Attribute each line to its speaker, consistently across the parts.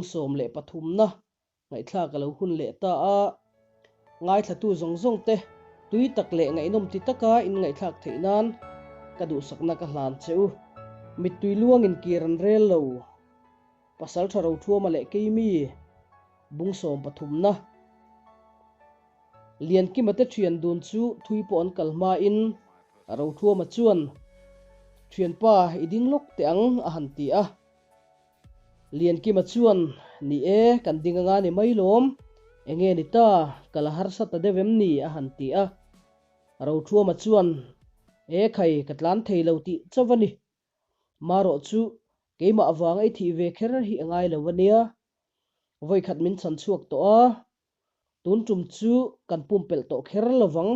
Speaker 1: 13 na ngaihthlak a lo hun leh ta a, ngaithlatu zawng zawng te tui tak leh ngaihnawm ti taka in ngaihthlak theih nan ka duhsakna ka hlan che u. Mittui luangin kir an rel lo. Pasaltha Rothuama leh Keimi bung 13 na. Liankima te thian dun chu thui pawh an kal hmain Rothuama chuan, Thianpa i ding lawk teh ang a han ti a. Liankima chuan, Ni e, kan ding anga ni mai lawm. Enge ni ta, ka la harsa ta deuh em ni? a han ti a. Rothuama chuan, E khai, ka tlan thei lo tih chauh a ni. Marawh chu, keimah avanga i thih ve kher hi a ngai lo a nia. Vawikhat min chhan chhuak tawh a, tun tum chu kan pumpelh tawh kher lovang.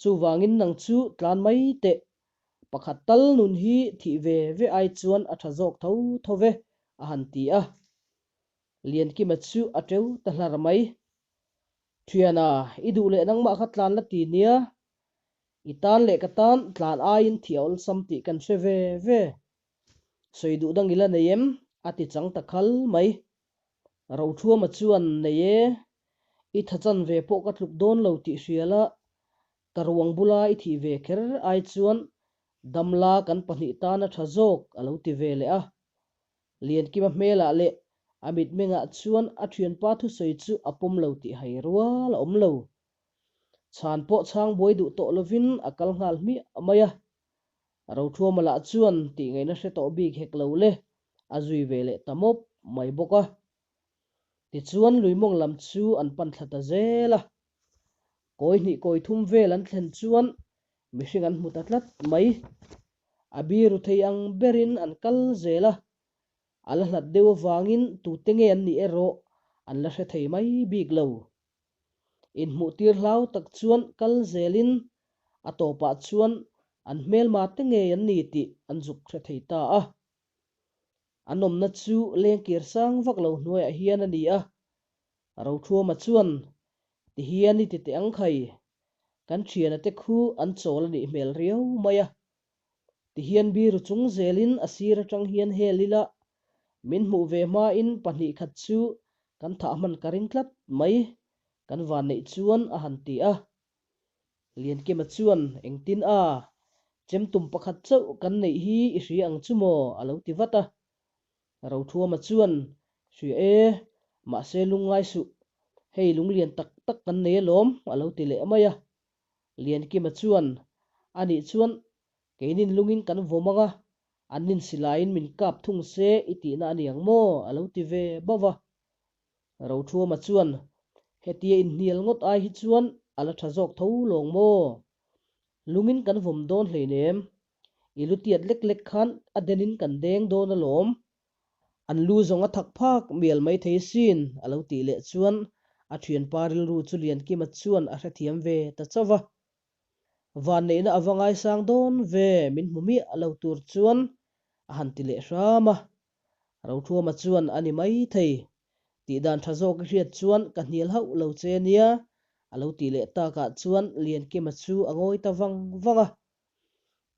Speaker 1: Chuvangin nang chu tlan mai teh. Pakhat tal nun hi thih ve ve ai chuan a tha zawk tho tho ve, a han ti a. Liankima chu a teu ta hlar mai. Thiana, i duh leh nangmah kha tlan la ti nia. I tan leh ka tan tlan aiin thih a awlsam tih kan hre ve ve. Sawi duh dang i la nei em? a ti chang ta khal mai. Rothuama chuan, Nei e, i tha chan ve pawh ka tluk dawn lo tih hria la, ka ruang bula i thih ve kher ai chuan damla kan pahnih tan a tha zawk a lo ti ve leh a. Liankima hmelah leh a mitmengah chuan a thianpa thusawi chu a pawm lo tih hai rual a awm lo. Chhan pawh chhang buai duh tawh lovin a kal nghal hmiah mai a. Rothuama lah chuan tih ngaihna hre tawh bik hek lo le, a zui ve leh ta mawp mai bawk a. Tichuan Luimawng lam chu an pan thla ta zel a. Kawi hnih kawi thum vel an thlen chuan mihring an hmu ta tlat mai. A biru thei ang berin an kal zel a, a la hlat deuh avangin tute nge an nih erawh an la hre thei mai bik lo. Inhmuhtir hlau tak chuan kal zelin a tawpah chuan an hmelma te ngei an ni tih an zuk hre thei ta a. An awmna chu lengkir sang vak lo hnuaiah hian a ni a. Rothuama chuan, Tihian i ti teh ang khai, kan thiana te khu an chawl a nih hmel riau mai a. Tihian biru chung zelin a sir atang hian hel ila, min hmuh ve hmain pahnih khat chu kan thah hman ka ring tlat mai, kan van neih chuan a han ti a. Liankima chuan, Engtin a? Chemtum pakhat chauh kan neih hi i hria ang chu maw? a lo ti vat a. Rothuama chuan, Hria e, mahse lungngai suh, hei lunglian tak tak kan nei alawm, a lo ti leh mai a. Liankima chuan, Anih chuan keinin lungin kan vawm ang a, an ninsilaiin min kap thung se i tihna a ni ang maw? a lo ti ve bauh a. Rothuama chuan, Hetia inhnial ngawt ai hi chuan a la tha zawk tho lawng maw? Lungin kan vawm dawn hleinem, i lu tiat lek lek khan a denin kan deng dawn alawm. An lu zawng a thak phak mial mai thei sin, a lo tih leh chuan a thianpa rilru chu Liankima chuan a hrethiam ve ta chauh va. Vanneihna a va ngaisang dawn ve min hmu miah lo tur chuan a han ti leh hram a. Rothuama chuan a ni mai thei. Tih dan tha zawk i hriat chuan ka hnial hauh lo che nia, a lo tih leh takah chuan Liankima chu a ngawi ta vang vang a.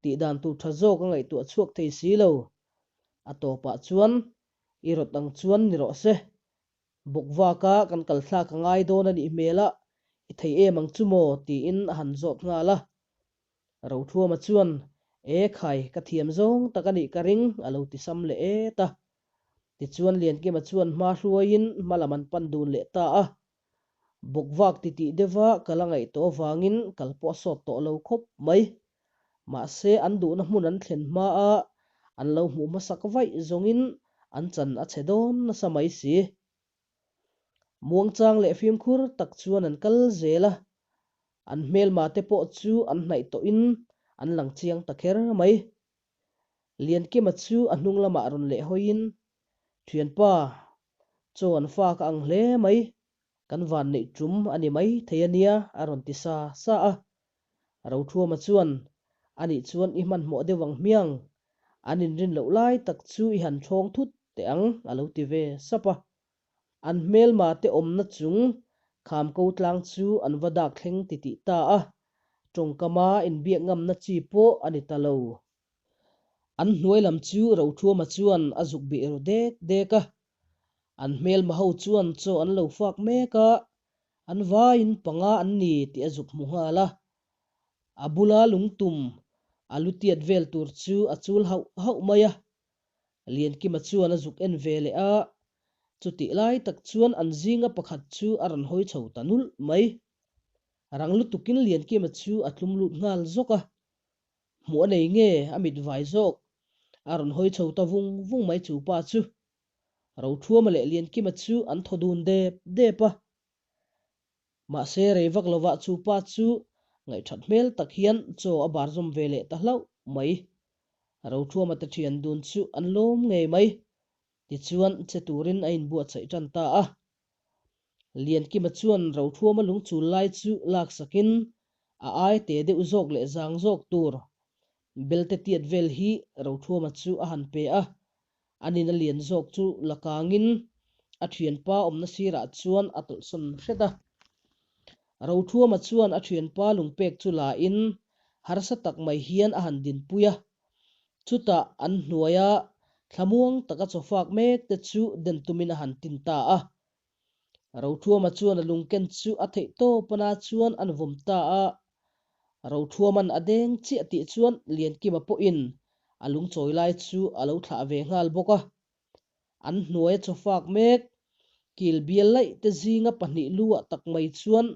Speaker 1: Tih dan tur tha zawk a ngaihtuah chhuak thei si lo. A tawpah chuan i rawt ang chuan ni rawh se. Bawkvaka kan kal thlak a ngai dawn a nih hmel a, i thei em ang chu maw? tiin a han zawt nghal a. Rothuama chuan, E khai, ka thiam zawng tak a nih ka ring, a lo ti sam leh et a. Tichuan Liankima chuan hma hruaiin hma lam an pan dun leh ta a. Bawkvak titih deuha kal a ngaih tawh avangin kal pawh a sawt tawh lo khawp mai. Mahse an duhna hmun an thlen hmaa an lo hmuh hmasak vaih zawngin an chan a chhe dawn nasa mai si. Muangchang leh fimkhur tak chuan an kal zel a, an hmelma te pawh chu an hnaih tawhin an lang chiang ta kher mai. Liankima chu a hnung lamah rawn leh hawiin, Thianpa, chaw an fa ka ang hle mai, kan van neih tum a ni mai thei a nia a rawn ti sa sa a. Rothuama chuan, Anih chuan i hmanhmawh deuh ang hmiang, an inrin loh lai tak chu i han thawng thut teh ang a lo ti ve sap a. An hmelma te awmna chung kham ko tlang chu an va dak thleng titih ta a, tawngkama inbiak ngamna chi pawh a ni ta lo. An hnuai lam chu Rothuama chuan a zuk bih ru dek dek a. An hmelma ho chuan chaw an lo fak mek a, an vaiin panga an ni tih a zuk hmu nghal a. A bula lungtum a lu tiat vel tur chu a chul hauh hauh mai a. Liankima chuan a zuk en ve leh a, chutih lai tak chuan an zinga pakhat chu a rawn hawi chho ta nulh mai. Rang lutukin Liankima chu a tlum lut nghal zawk a, hmuh a nei nge a mit vai zawk? A rawn hawi chho ta vung vung mai chu pa chu. Rothuama leh Liankima chu an thaw dun dep dep a. Mahse rei vak lovah chu pa chu ngaihthat hmel tak hian chaw a bar zawm ve leh ta hlauh mai. Rothuama te thian dun chu an lawm ngei mai. Tichuan che turin a inbuatsaih tan ta a. Liankima chuan Rothuama lungchul lai chu laksakin a ai te deuh zawk leh zang zawk tur belte tiat vel hi Rothuama chu a han pe a. Anin a lian zawk chu la kangin a thianpa awmna sirah chuan a tawlhsawn hret a. Rothuama chuan a thianpa lungpek chu la in harsa tak mai hian a han dinpui a. Chutah an hnuaia thlamuang taka chawfak mek te chu den tumin a han tin ta a. Rothuama chuan a lungken chu a theih tawp ana chuan an vawm ta a. Rothuaman a deng chiah tih chuan Liankima pawhin a lungchawi lai chu a lo thlah ve nghal bawk a. An hnuaia chawfak mek kil bial laih te zinga pahnih luah tak mai chuan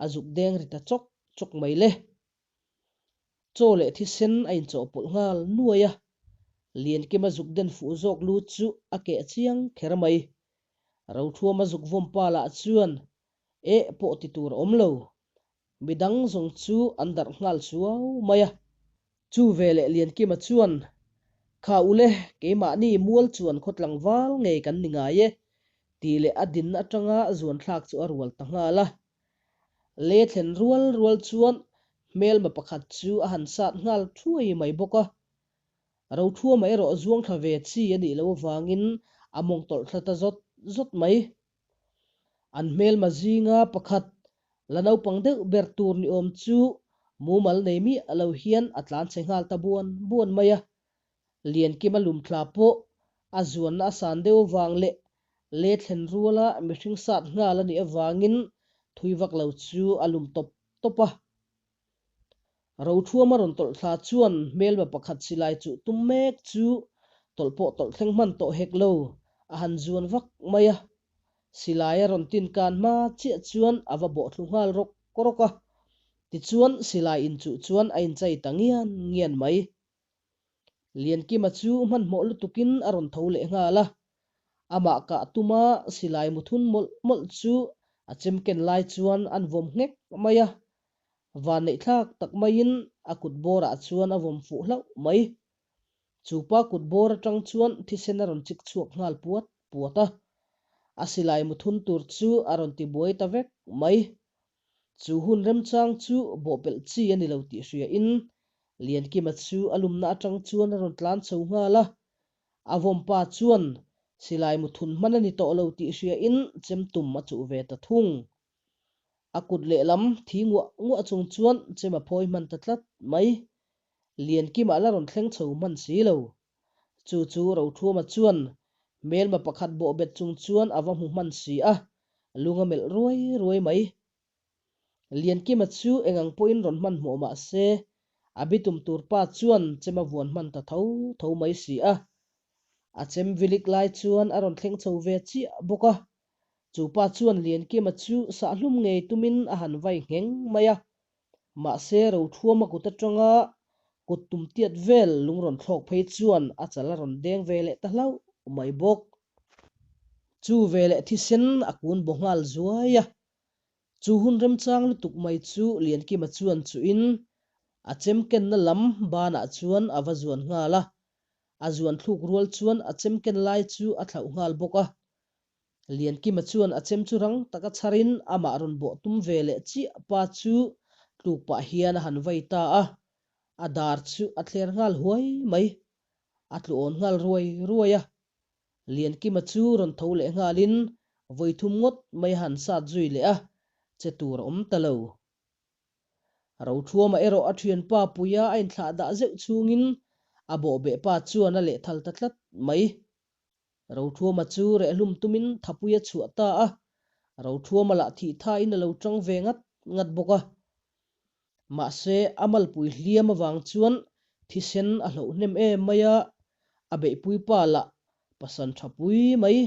Speaker 1: a zuk deng ri ta chawk chawk mai le. Chaw leh thisen a inchawhpawlh nghal nuai a, Liankima zuk den fuh zawk lu chu a keh chiang kher mai. Rothuama zuk vawm pa lah chuan eh pawh ti tur a awm lo, midang zawng chu an darh nghal suau mai a. Chu veleh Liankima chuan, Kha ule, keimahni mual chuan khaw tlangval ngei kan ni ngai e, tih leh a dinna atanga zuanthlak chu a rual ta nghal a. Le thlen rual rual chuan hmelma pakhat chu a han sat nghal thuai mai bawk a. Rothuama erawh zuang thla ve chi a nih loh avangin a mawng tawlh thla ta zawt zawt mai. An hmelma zinga pakhat la naupang deuh ber tur ni awm chu mumal nei miah lo hian a tlan chhe nghal ta buan buan mai a. Liankima lumthla pawh a zuanna a san deuh avang leh le thlen ruala mihring sat nghal a nih avangin thui vak lo chu a lum tawp tawp a. Rothuama rawn tawlh thla chuan hmelma pakhat silai chuh tum mek chu tawlh pawh tawlh thleng hman tawh hek lo a han zuan vak mai a. Silai a rawn tin kan hma chiah chuan a va bawh thlu nghal rawk rawk a. Tichuan silai inchuh chuan a inchai ta ngian ngian mai. Liankima chu hmanhmawh lutukin a rawn tho leh nghal a, amah kah tuma silai mu thun mawlh mawlh chu a chem ken lai chuan an vawm nghek mai a, vanneih thlak tak maiin a kut bawrah chuan a vawm fuh hlauh mai. Chu pa kut bawr atang chuan thisen a rawn chik chhuak nghal puat puat a, a silai mu thun tur chu a rawn ti buai ta vek mai. Chu hun remchang chu bawhpelh chi a ni lo tih hriain Liankima chu a lumna atang chuan a rawn tlan chho nghal a. A vawmpa chuan silai mu thun hman a ni tawh lo tih hriain chem tum a chuh ve ta thung. A kut lehlam thi nguah nguah chung chuan chem a phawi hman ta tlat mai. Liankima la rawn thleng chho hman si lo. Chu chu Rothuama chuan hmelma pakhat bawhbet chung chuan a va hmu hman si a, lung a melh ruai ruai mai. Liankima chu eng ang pawhin rawn hmanhmawh mah se, a bitum tur pa chuan chem a vuan hman ta tho tho mai si a. A chem vilik lai chuan a rawn thleng chho ve chiah bawk a. Chu pa chuan Liankima chu sahhlum ngei tumin a han vai ngheng mai a. Mahse, Rothuama kut atanga kut tum tiat vel lung rawn thlawk phei chuan a chal a rawn deng ve leh ta hlauh mai bawk. Chu veleh thisen a kun baw nghal zuai a. Chu hun remchang lutuk mai chu Liankima chuan chuhin a chem kenna lam banah chuan a va zuan nghal a. A zuan thluk rual chuan a chem ken lai chu a thlauh nghal bawk a. Liankima chuan a chem chu rang taka chharin amah rawn bawh tum ve leh chiah pa chu tluk pah hian a han vai ta a, a dar chu a thler nghal huai mai. A tlu awn nghal ruai ruai a. Liankima chu rawn tho leh nghalin vawi thum ngawt mai a han sat zui leh a, che tur a awm ta lo. Rothuama erawh a thianpa Puia a inthlah dah zeuh chhungin a bawhbeh pa chuan a lehthal ta tlat mai. Rothuama chu rehhlum tumin thapui a chhuah ta a, Rothuama lah thih thain a lo tang ve ngat ngat bawk a. Mahse, a malpui hliam avang chuan thisen a hloh hnem em mai a, a beihpui pa lah pasan tha pui mai,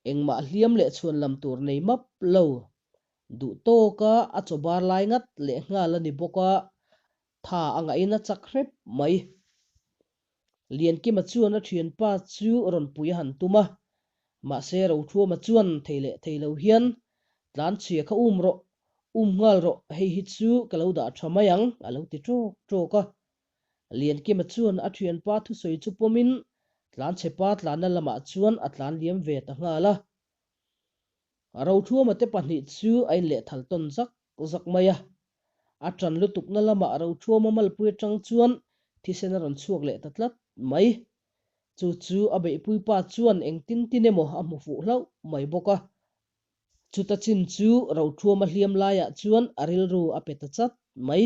Speaker 1: engmah hliam leh chhuan lam tur nei map lo. Duh tawka a chaw bar lai ngat leh nghal a ni bawk a, tha a ngahin a chak hrep mai. Liankima chuan a thianpa chu rawn pui a han tum a, mahse Rothuama chuan thei leh thei lo hian, Tlanchhia kha um rawh, um nghal rawh, hei hi chu ka lo dah tha mai ang, a lo ti tawk tawk a. Liankima chuan a thianpa thusawi chu pawmin Tlanchhepa tlanna lamah chuan a tlan liam ve ta nghal a. Rothuama te pahnih chu a inlehthal tawn zak zak mai a. A ṭan lutukna lamah Rothuama malpui aṭang chuan thisen a rawn chhuak leh ta tlat mai. Chu chu a beihpui pa chuan engtin tin emaw a hmu fuh hlauh mai bawk a. Chuta chin chu Rothuama hliam laiah chuan a rilru a pe ta chat mai.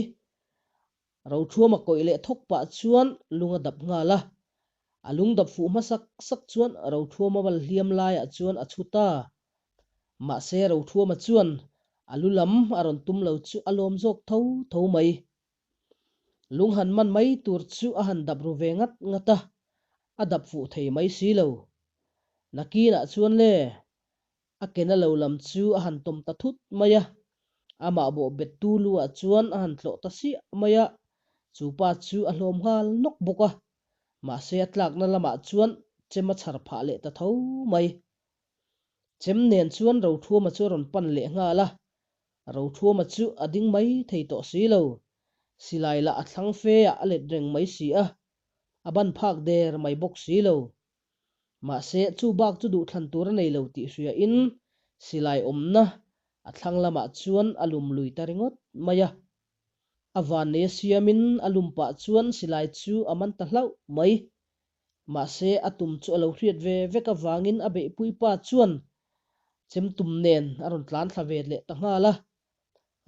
Speaker 1: Rothuama kawih leh thawk pah chuan lung a dap nghal a. A lung dap fuh hmasak sak chuan Rothuama mal hliam laiah chuan a chhu ta. Mahse Rothuama chuan a lu lam a rawn tum lo chu a lawm zawk tho tho mai. Lung han man mai tur chu a han dap ru ve ngat ngat a, a dap fuh thei mai si lo. Nakinah chuan le, A kena lo lam chu a han tawm ta thut mai a, amah bawh bettu lu-ah chuan a han tlawh ta siah mai a, chu pa chu a hlawm nghal nawk bawk a, mahse a tlakna lamah chuan chem a chhar phah leh ta tho mai. Chem nen chuan Rothuama chu a rawn pan leh nghal a, Rothuama chu a ding mai thei tawh si lo, silai lah a thlang fe ah a let reng mai si a, a ban phak der mai bawk si lo. Mahse, chu bak chu duhthlan tur a nei lo tih hriain silai awmna a thlang lamah chuan a lum lui ta ringawt mai a. A vannei a siamin a lum pah chuan silai chu a man ta hlauh mai. Mahse, a tum chu a lo hriat ve vek avangin a beihpui pa chuan chem tum nen a rawn tlan thla ve leh ta nghal a.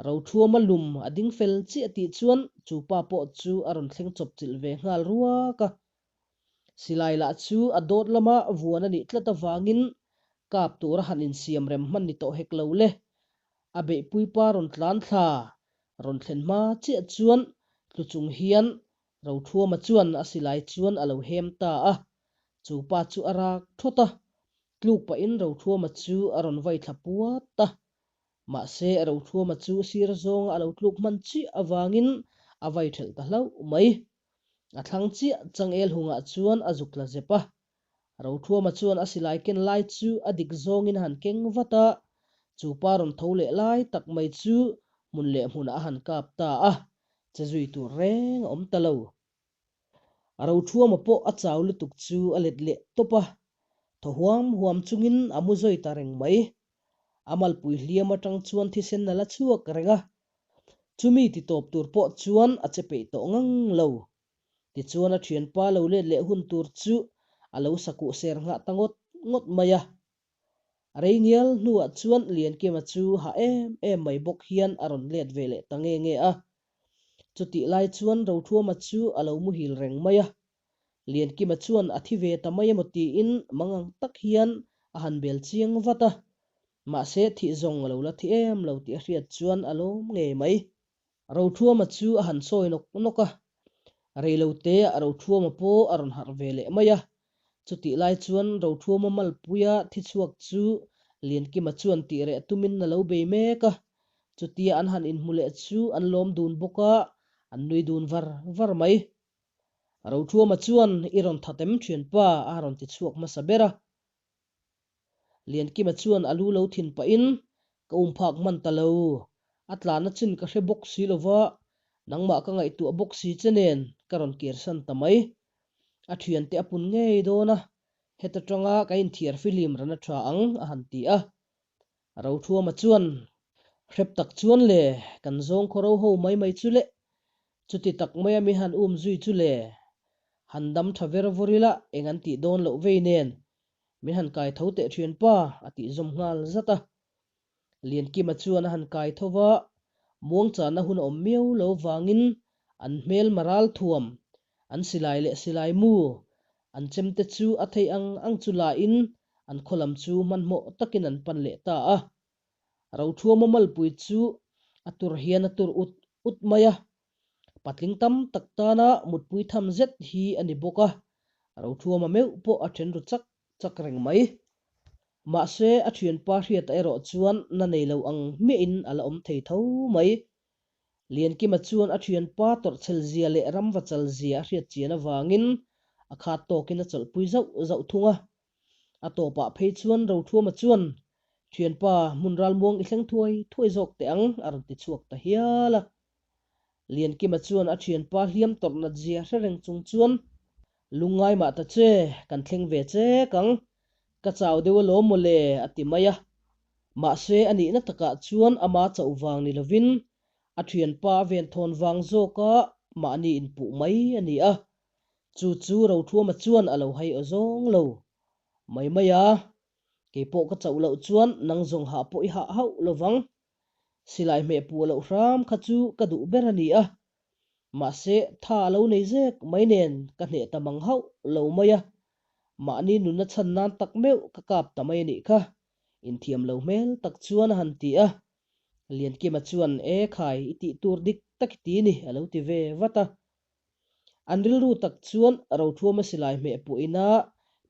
Speaker 1: Rothuama lum a ding fel chiah tih chuan chu pa pawh chu a rawn thleng chawp chilh ve nghal ruak a. Silai lah chu a dawt lama vuan a nih tlat avangin kap tura han insiam rem hman ni tawh hek lo le. A beihpui pa rawn tlan thla rawn thlen hma chiah chuan tlu chung hian Rothuama chuan a silai chuan a lo hem ta a, chu pa chu a rak thawt a, tluk pahin Rothuama chu a rawn vai thla puat a. Mahse Rothuama chu sir zawnga a lo tluk hman chiah avangin a vai thelh ta hlauh mai. A thlang chiah changel hungah chuan a zuk tla zep a. Rothuama chuan a silai ken lai chu a dik zawngin a han keng vat a, chu pa rawn tho leh lai tak mai chu hmun leh hmunah a han kap ta a, che zui tur reng a awm ta lo. Rothuama pawh a chau lutuk chu a let leh tawp a, thaw huam huam chungin a mu zawi ta reng mai. A malpui hliam atang chuan thisen a la chhuak reng a, Chumi ti tawp tur pawh chuan a che peih tawh ngang lo. Tichuan a thianpa lo let leh hun tur chu a lo sakuh ser nghah ta ngawt ngawt mai a. A rei ngial hnuah chuan Liankima chu hah em em mai bawk hian a rawn let ve leh ta nge nge a. Chutih lai chuan Rothuama chu a lo muhil reng mai a. Liankima chuan a thi ve ta mai emaw tiin mangang tak hian a han bel chiang vat a. Mahse thih zawng a lo la thi em lo tih a hriat chuan a lawm ngei mai. Rothuama chu a han sawi nawk nawk a, reilote ah Rothuama pawh a rawn harh ve leh mai a. Chutih lai chuan Rothuama malpuia thi chhuak chu Liankima chuan tih reh tumin a lo bei mek a. Chutia an han inhmu leh chu an lawm dun bawk a, an nui dun var var mai. Rothuama chuan i rawn that em thianpa a rawn ti chhuak hmasa ber a. Liankima chuan a lu lo thin pahin, Ka um phak hman ta lo. A tlanna chin ka hre bawk si lo va, nangmah ka ngaihtuah bawk si che nen ka rawn kirsan ta mai. A thiante a pun ngei dawn a, heta tanga ka inthiar fihlim ran a tha ang, a han ti a. Rothuama chuan, Hrep tak chuan le, kan zawng khaw ro ho mai mai chu le. Chuti tak maia mi han um zui chu le. Han dam tha ver vawr ila eng an tih dawn loh vei nen Min han kai tho teh thian pa, a tih zawm nghal zat a. Liankima chuan a han kai tho va, muangchahna hun a awm miau lo vangin an hmel maral thuam, an silai leh silai mu, An chemte chu a theih ang ang chu la in an khaw lam chu hmanhmawh takin an pan leh ta a. Rothuama malpui chu a tur hian a tur ut ut mai a. Patling tam tak tana mutpui tham zet hi a ni bawk a, Rothuama meuh pawh a then ru chak chak reng mai. Mahse a thianpa hriata erawh chuan na nei lo ang hmiahin a la awm thei tho mai. Liankima chuan a thianpa tawrhchhel zia leh ramva chal zia a hriat chian avangin a khat tawkin a chawlhpui zauh zauh thung a. A tawpah phei chuan Rothuama chuan, Thianpa, hmun ralmuang i thleng thuai thuai zawk teh ang, a rawn ti chhuak ta hial a. Liankima chuan a thianpa hliam tawrh nat zia hre reng chung chuan, Lungngai mah ta che, kan thleng ve chek ang, ka chau deuh alawm mawle, a ti mai a. Mahse, a nihna takah chuan ama chauh vang ni lovin a thianpa a venthawn vang zawka mahni inpuh mai a ni a. Chu chu Rothuama chuan a lo hai aw zawng lo mai mai a, Keipawh ka chauh loh chuan nang zawng hah pawh i hah hauh lovang. Silai hmeh puh loh hram kha chu ka duh ber a ni a, mahse tha a lo nei zek mai nen ka hneh ta mang hauh lo mai a, mahni nunna chhan nan tak meuh ka kap ta mai a nih kha, inthiam lo hmel tak chuan a han ti a. Liankima chuan, E khai, i tih tur dik tak i ti ni, a lo ti ve vat a. An rilru tak chuan Rothuama silai hmeh puhina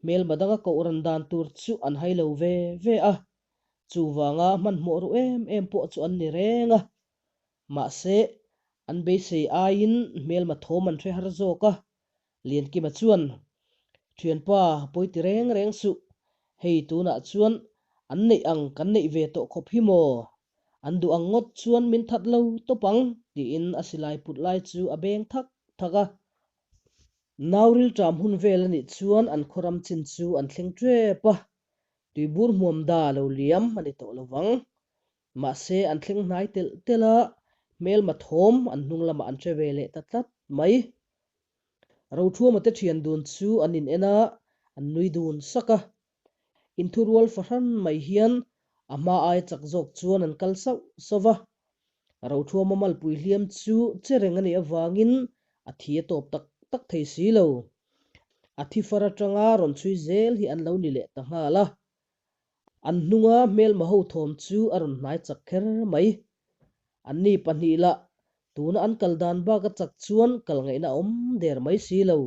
Speaker 1: hmelma danga koh ran dan tur chu an hai lo ve ve a, chuvanga hmanhmawh ru em em pawh chu an ni reng a. Mahse, an beisei aiin hmelma thawm an hre har zawk a, Liankima chuan, Thianpa, pawi ti reng reng suh, hei tunah chuan an neih ang kan neih ve tawh khawp hi maw? An duh ang ngawt chuan min that lo tawp ang, tiin a silai put lai chu a beng thak thak a. Nau rilṭam hun vel a nih chuan an khawram chin chu an thleng ṭep a, tuibur hmuam da lo liam a ni tawh lo vang. Mahse an thleng hnai telh telh a, hmelma thawm an hnung lamah an hre ve leh ta tlat mai. Rothuama te ṭhian dun chu an in en a, an nui dun sak a. Inthurual fahran mai hian a hma aia chak zawk chuan an kal sauh sauh va. Rothuama malpui hliam chu che reng a nih avangin a thi a tawp tak tak thei si lo. A thi far atanga rawn chhui zel hi an lo ni leh ta nghal a. An hnunga hmelma ho thawm chu a rawn hnai chak kher mai. Anni pahnih lah tuna an kal dan bak a chak chuan kal ngaihna a awm der mai si lo.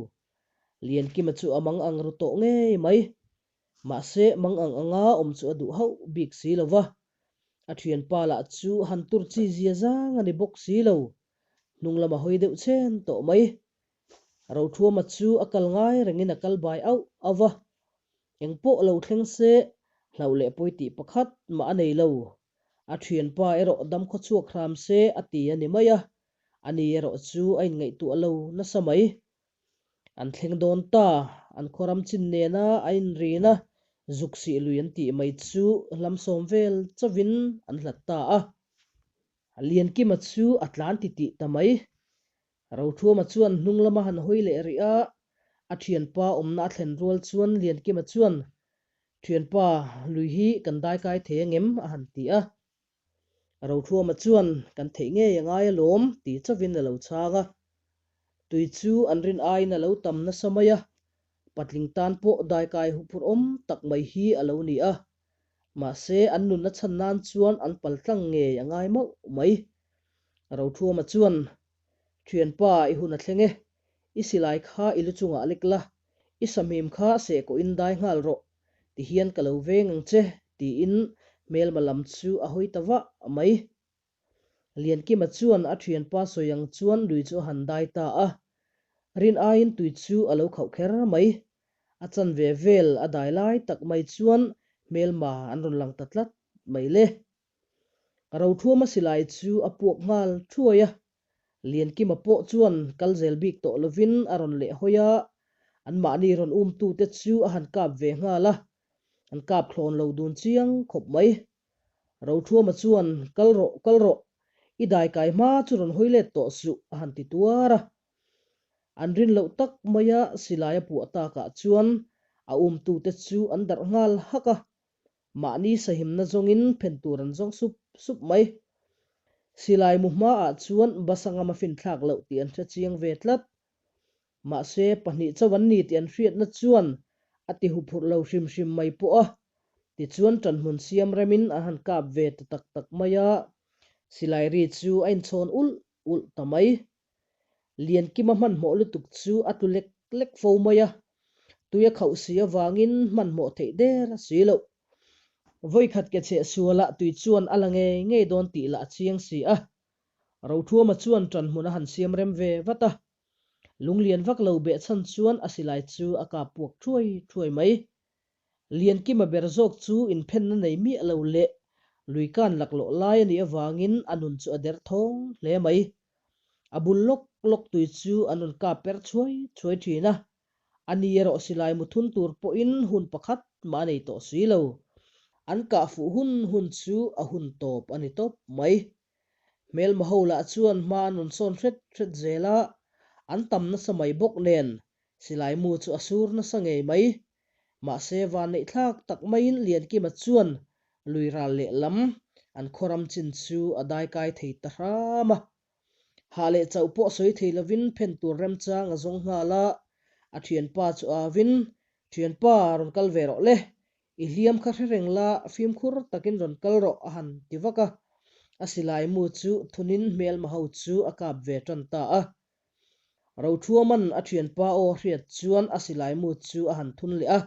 Speaker 1: Liankima chu a mang ang ru tawh ngei mai. Mahse, mang ang anga awm chu a duh hauh bik si lo va. A thianpa lah chu han tur chi zia zang a ni bawk si lo. Hnung lam a hawi deuh chen tawh mai. Rothuama chu a kal ngai rengin a kal bai auh auh va. Eng pawh lo thleng se, hlauh leh pawi tih pakhat mah a nei lo. A thianpa erawh dam khaw chhuak hram se a ti a ni mai a. Ani erawh chu a inngaihtuah lo nasa mai. An thleng dawn ta, an khawram chin nena a inrin a, zuk sih lui an tih mai chu hlam sawm vel chauhin an hlat ta a. Liankima chu a tlan titih ta mai. Rothuama chuan hnung lama han hawi leh rih a, a thianpa awmna a thlen rual chuan Liankima chuan, Thianpa, lui hi kan daikai thei angem? a han ti a. Rothuama chuan, Kan theih ngei a ngai alawm, ti chauhin a lo chhang a. Tui chu an rin aiin a lo tam nasa mai a, patling tan pawh daikai huphurh awm tak mai hi a lo ni a. Mahse, an nunna chhan nan chuan an pal tlang ngei a ngai mauh mai. Rothuama chuan, Thianpa, i hun a thleng e. I silai kha i lu chungah lek la, i sahmim kha seh kawhin dai nghal rawh. Ti hian ka lo veng ang che, tiin hmelma lam chu a hawi ta vah mai. Liankima chuan a thianpa sawi ang chuan lui chu a han dai ta a. Rin aiin tui chu a lo khauh kher mai. A chanve vel a dai lai tak mai chuan hmelma an rawn lang ta tlat mai le. Rothuama silai chu a puak nghal thuai a, Liankima pawh chuan kal zel bik tawh lovin a rawn leh hawi a, anmahni rawn umtute chu a han kap ve nghal a, an kap thlawn lo dun chiang khawp mai. Rothuama chuan, Kal rawh, kal rawh, i daikai hma chu rawn hawi let tawh suh, a han ti tuar a. An rin loh tak maia silai a puah takah chuan a umtute chu an darh nghal hak a, Mahni sahimna zawngin phen tur an zawng sup sup mai. Silai mu hmaah chuan bus a ngam a finthlak loh tih an hre chiang ve tlat. Mahse, pahnih chauh an ni tih an hriatna chuan a ti huphurh lo hrim hrim mai pawh a. Tichuan ṭanhmun siam remin an han kap ve ta tak tak mai a, silai ri chu a inchhawn ulh ulh ta mai. Liankima hmanhmawh lutuk chu a tlu lek lek fo mai a, tui a khauh si avangin hmanhmawh theih der a si loh. Vawikhat ke chheh sualah tui chuan a la ngei ngei dawn tih lah a chiang si a. Rothuama chuan ṭanhmun a han siam rem ve vat a, Lunglian vak lo beh chhan chuan a silai chu a kap puak thuai thuai mai. Liankima ber zawk chu inphenna nei miah lo leh luikan laklawh lai a nih avangin a nun chu a der thawng hle mai. A bul lawk lawk tui chu an rawn kap per chhuai chhuai thin a, a ni erawh silai mu thun tur pawhin hun pakhat mah a nei tawh si lo. An kah fuh hun hun chu a hun tawp a ni tawp mai. Hmelma ho lah chuan hma an rawn sawn hret hret zel a, an tam nasa mai bawk nen silai mu chu a sur nasa ngei mai. Mahse vanneih thlak tak maiin Liankima chuan lui ral lehlam an khawram chin chu a daikai thei ta hram a. Hah leh chauh pawh sawi thei lovin phen tur remchang a zawng nghal a, a thianpa chu avin, Thianpa, rawn kal ve rawh le, I hliam kha hre reng la, fimkhur takin rawn kal rawh a han ti vak a. A silai mu chu thunin hmelma ho chu a kap ve tan ta a. Rothuaman a thianpa aw a hriat chuan a silai mu chu a han thun leh a.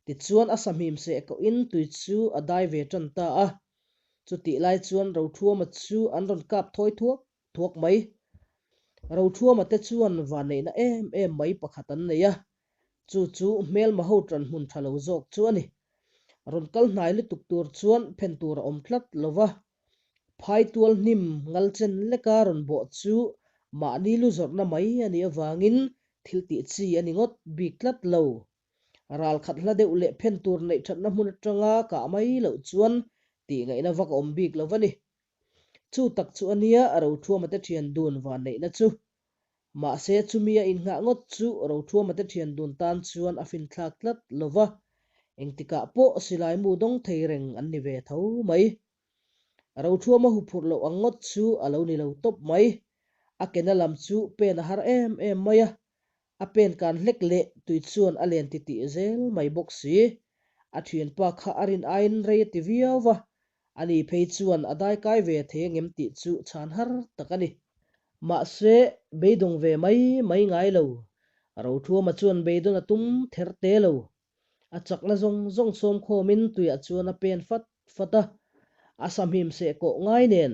Speaker 1: Tichuan a sahmim seh kohin tui chu a dai ve tan ta a. Chutih lai chuan Rothuama chu an rawn kap thawi thuak thuak mai. Rothuama te chuan vanneihna em em mai pakhat an nei a, chu chu hmelma ho tan hmun tha lo zawk chu a ni. Rawn kal hnai lutuk tur chuan phen tur a awm tlat lo va, phai tual hnim ngal chen leka rawn bawh chu mahni lu zawrhna mai a nih avangin thil tih chi a ni ngawt bik tlat lo. Ral khat hla deuh leh phen tur neih thatna hmun atanga kah mai loh chuan tih ngaihna vak a awm bik lo va ni. Chu tak chu a nia Rothuama te thian dun vanneihna chu. Mahse chumi a innghah ngawt chu Rothuama te thian dun tan chuan a finthlak tlat lo va, engtikah pawh silai mu dawng thei reng an ni ve tho mai. Rothuama huphurh loh ang ngawt chu a lo ni lo tawp mai. A kena lam chu pen a har em em mai a, A pen kan hlek leh tui chuan a len titih zel mai bawk si. A thianpa kha a rin aiin rei a ti viau va, ani phei chuan a daikai ve thei angem tih chu chhan har tak a ni. Mahse, beidawng ve mai mai ngai lo. Rothuama chuan beidawn a tum ther te lo. A chakna zawng zawng sawmkhawmin tuiah chuan a pen fat fat a, a sahmim seh kawh ngai nen,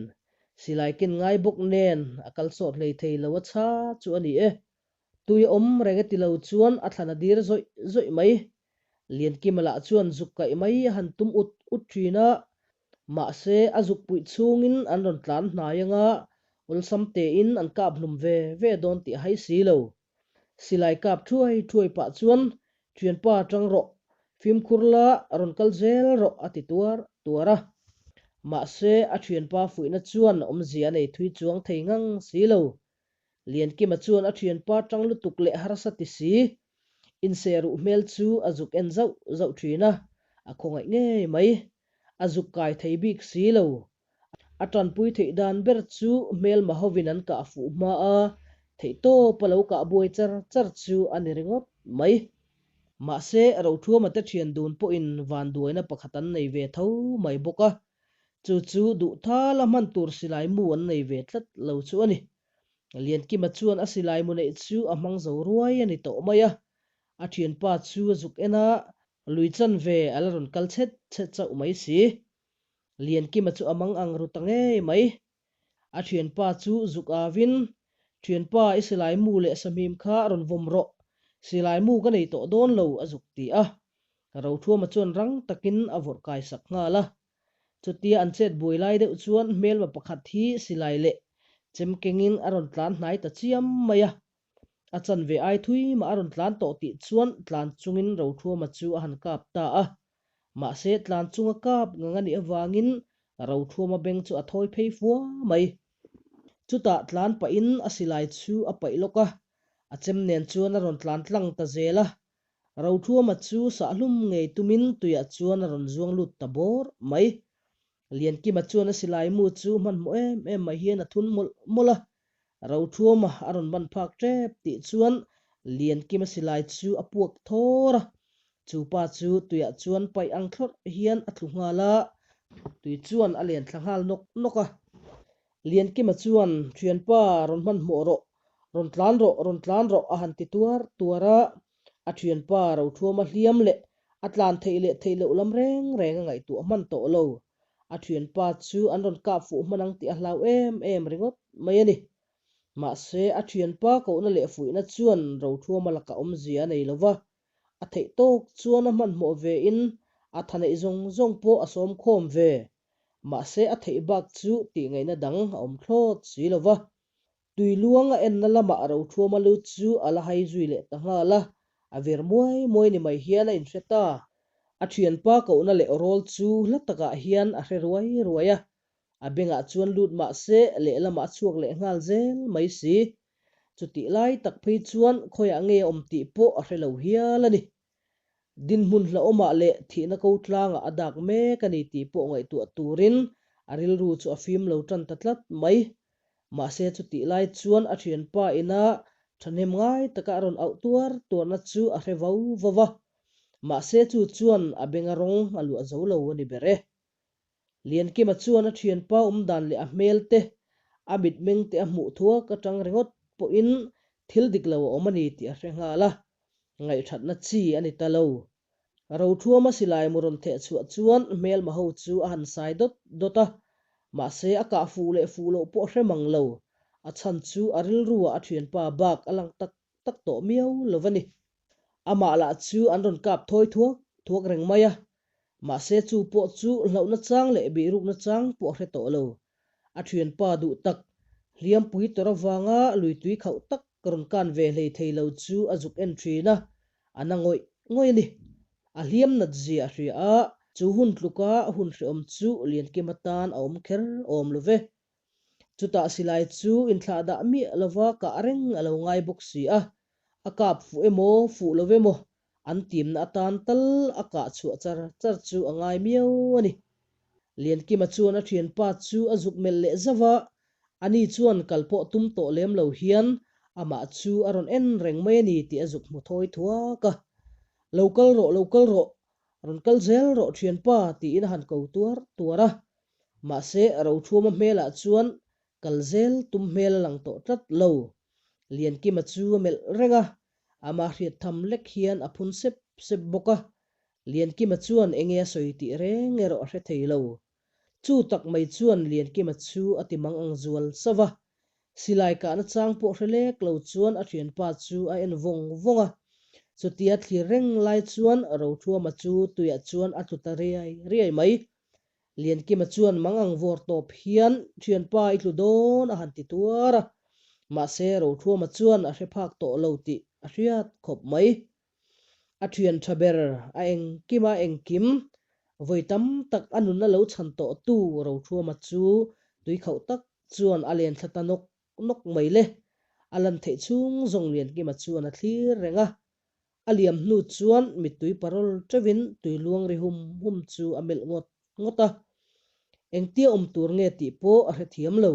Speaker 1: silai ken ngai bawk nen a kal sawt hlei thei lo a chha chu a ni e. Tui a awm reng e ti lo chuan a thlan a dir zawih zawih mai. Liankima lah chuan zuk kaih mai a han tum ut ut thin a, mahse a zuk puih chhungin an rawn tlan hnai anga awlsam tein an kap hlum ve ve dawn tih a hai si lo. Silai kap thuai thuai pah chuan, Thianpa tang rawh, fimkhur la rawn kal zel rawh a ti tuar tuar a. Mahse a thianpa fuihna chuan awmzia a nei thui chuang thei ngang si lo. Liankima chuan a thianpa tang lutuk leh harsa ti si, inseruh hmel chu a zuk en zauh zauh thin a, a khawngaih ngei mai. A zuk kai thei bik si lo. A tanpui theih dan ber chu hmelma hovin an kah fuh hma a, theihtawp a lo kah buai char char chu a ni ringawt mai. Mahse, Rothuama te thian dun pawhin vanduaina pakhat an nei ve tho mai bawk a, chu chu duh thala hman tur silai mu an nei ve tlat lo chu a ni. Liankima chuan a silai mu neih chu a hmang zo ruai a ni tawh mai a, a thianpa chu a zuk en a, lui chanve a la rawn kal chhet chhet chauh mai si. Liankima chu a mang ang ru ta ngei mai. A thianpa chu zuk avin, Thianpa, i silai mu leh sahmim kha rawn vawm rawh, silai mu ka nei tawh dawn lo, a zuk ti a. Rothuama chuan rang takin a vawrh kai sak nghal a. Chutia an chet buai lai deuh chuan hmelma pakhat hi silai leh chem kengin a rawn tlan hnai ta chiam mai a. A chanve ai thui mah a rawn tlan tawh tih chuan tlan chungin Rothuama chu a han kap ta a. Mahse tlan chunga kap ngang a nih avangin Rothuama beng chu a thawi phei fua mai. Chutah tlan pahin a silai chu a paih lawk a, a chem nen chuan a rawn tlan tlang ta zel a. Rothuama chu sahhlum ngei tumin tuiah chuan a rawn zuang lut ta bawr mai. Liankima chuan a silai mu chu hmanhmawh em em mai hian a thun mawlh mawlh a, Rothuama a rawn ban phak tep tih chuan Liankima silai chu a puak thawr a, chu pa chu tuiah chuan paih ang thlawrh hian a tlu nghal a, tui chuan a len thla nghal nawk nawk a. Liankima chuan, Thianpa, rawn hmanhmawh rawh, rawn tlan rawh, rawn tlan rawh a han ti tuar tuar a, a thianpa Rothuama hliam leh a tlan theih leh theih loh lam reng reng a ngaihtuah hman tawh lo. A thianpa chu an rawn kap fuh hman ang tih a hlau em em ringawt mai a ni. Mahse, a thianpa kohna leh fuihna chuan Rothuama lakah awmzia a nei lo va, a theih tawk chuan a hmanhmawh vein a tha neih zawng zawng pawh a sawm khawm ve. Mahse, a theih bak chu tih ngaihna dang a awm thlawt si lo va. Tui luang a enna lamah Rothuama lu chu a la hai zui leh ta nghal a, a vir muai muai ni mai hian a inhre ta. A thianpa kohna leh rawl chu hla takah hian a hre ruai ruai a, A bengah chuan lut mah se lehlamah a chhuak leh nghal zel mai si. Chutih lai tak phei chuan khawiah nge a awm tih pawh a hre lo hial a ni. Dinhmun hlauhawmah leh thihna ko tlangah a dak mek a ni tih pawh ngaihtuah turin a rilru chu a fim lo tan ta tlat mai. Mahse chutih lai chuan a thianpa ina thahnem ngai taka a rawn auh tuar tuarna chu a hre vau vau va. Mahse chu chuan a benga rawng a luah zo lo a ni ber e. Liankima chuan a thianpa awm dan leh a hmel te, a mitmeng te a hmuh thuak atang ringawt pawhin thil dik lo a awm a ni tih a hre nghal a, ngaihthatna chi a ni ta lo. Rothuama silai mu rawn theh chhuah chuan hmelma ho chu a han sai dawt dawt a, mahse a kah fuh leh fuh loh pawh a hre mang lo, a chhan chu a rilruah a thianpa bak a lang tak tak tawh miau lo a ni. Amah lah chu an rawn kap thawi thuak thuak reng mai a, mahse chu pawh chu hlauhna chang leh bihrukna chang pawh a hre tawh lo. A thianpa duh tak, hliampui tawrh avanga lui tui khauh tak rawn kan ve hlei thei lo chu a zuk en thin a, a na ngawih ngawih a ni. A hliam nat zia a hria a, chu hun tluka hun hreawm chu Liankima tan a awm kher awm lo ve. Chutah silai chu inthlah dah miah lova kah reng a lo ngai bawk si a, a kap fuh emaw fuh lo emaw an timna atan tal a kah chhuah char char chu a ngai miau a ni. Liankima chuan a thianpa chu a zuk melh leh zauh a, ani chuan kal pawh tum tawh lem lo hian amah chu a rawn en reng mai a ni tih a zuk hmu thawi thuak a. Lo kal rawh, lo kal rawh, rawn kal zel rawh thianpa tiin a han ko tuar tuar a. Mahse, Rothuama hmelah chuan kal zel tum hmel a lang tawh tlat lo. Liankima chu a melh reng a, ama hriat tham lek hian a phun sep sep bawk a. Liankima chuan enge a sawi tih reng erawh a hre thei lo. Chu tak mai chuan Liankima chu a ti mang ang zual sauh a. Silai kahna chang pawh hre lek lo chuan a thianpa chu a en vawng vawng a. Chutia thlir reng lai chuan Rothuama chu tuiah chuan a tlu ta riai riai mai. Liankima chuan mang ang vawr tawp hian thianpa i tlu dawn a han ti tuar a, mahse Rothuama chuan a hre phak tawh lo tih a hriat khawp mai. A thian tha ber a engkima engkim vawi tam tak a nunna lo chhan tawh tu Rothuama chu tui khauh tak chuan a len thla ta nawk nawk mai le. A lan theih chhung zawng Liankima chuan a thlir reng a, A liam hnu chuan mittui parawl teuhin tui luang ri hum hum chu a melh ngawt ngawt a. Engtia awm tur nge tih pawh a hrethiam lo.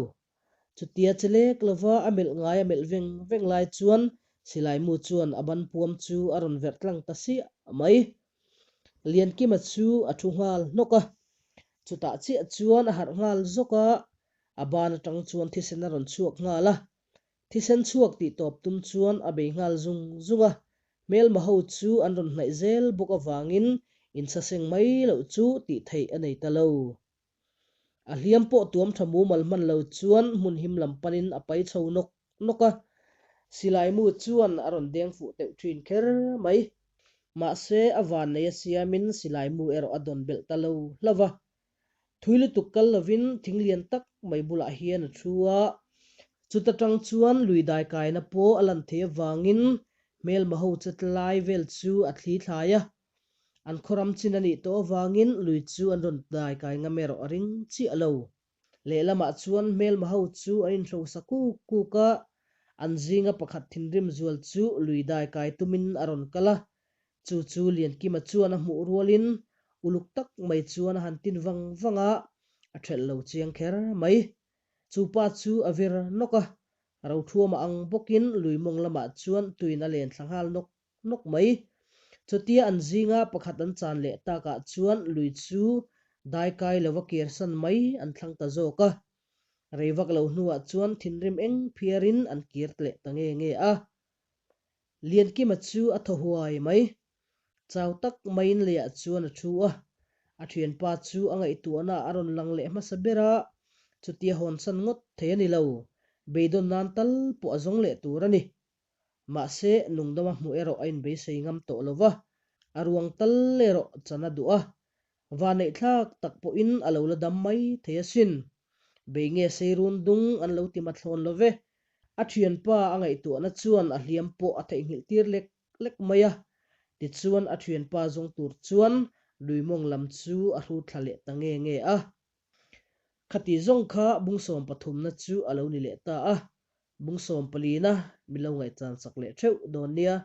Speaker 1: Chutia che lek lova a melh ngai a melh veng veng lai chuan silai mu chuan a ban puam chu a rawn verh tlang ta siah mai. Liankima chu a thu nghal hnawk a. Chutah chiah chuan a harh nghal zawk a, a ban atang chuan thisen a rawn chhuak nghal a. Thisen chhuak tih tawp tum chuan a bei nghal zung zung a, hmelma ho chu an rawn hnaih zel bawk avangin insaseng mai loh chu tih theih a nei ta lo. A hliam pawh tuam tha mumal hman lo chuan hmun him lam panin a pai chho nawk nawk a, silai mu chuan a rawn deng fuh teuh thin kher mai. Mahse a vannei a siamin silai mu erawh a dawn belh ta lo hlauh va, Thui lutuk kal lovin thing lian tak mai bulah hian a thu a, chuta tang chuan lui dai kaina pawh a lan theih avangin hmelma ho che tlai vel chu a thli thlai a. An khawram chin a nih tawh avangin lui chu an rawn dai kai ngam erawh a ring chiah lo. Lehlamah chuan hmelma ho chu an inhrosa kuk kuk a, an zinga pakhat thinrim zual chu lui dai kai tumin a rawn kal a, Chu chu Liankima chuan a hmuh rualin uluk tak mai chuan a han tin vang vang a, a ṭhelh lo chiang kher mai. Chu pa chu a vir nawk a, Rothuama ang bawkin lui mawng lamah chuan tuin a len thla nghal nawk nawk mai. Chutia an zinga pakhat an chan leh takah chuan lui chu daikai lova kirsan mai an thlang ta zawk a. Rei vak lo hnuah chuan thinrim eng phiarin an kir leh ta nge nge a. Liankima chu a thaw huai mai. Chau tak maiin leiah chuan a thu a. A thianpa chu a ngaihtuahna a rawn lang leh hmasa ber a, chutia hawnsan ngawt thei a ni lo. Beidawn nan tal pawh a zawng leh tur a ni. Mahse, nungdama hmuh erawh a inbeisei ngam tawh lo va, a ruang tal erawh chan a duh a. Vaneihthlak tak pawhin a lo la dam mai thei asin. Bei nge sei run dung an lo ti mathlawn lo ve. A thianpa a ngaihtuahna chuan a hliam pawh a theihnghilh tir lek lek mai a. Tichuan a thianpa zawng tur chuan luimawng lam chu a hru thla leh ta nge nge a. Khati zawng kha bungsawm pathumna chu a lo ni leh ta a. Bungsawm palina min lo ngaihchan sak leh theuh dawn nia.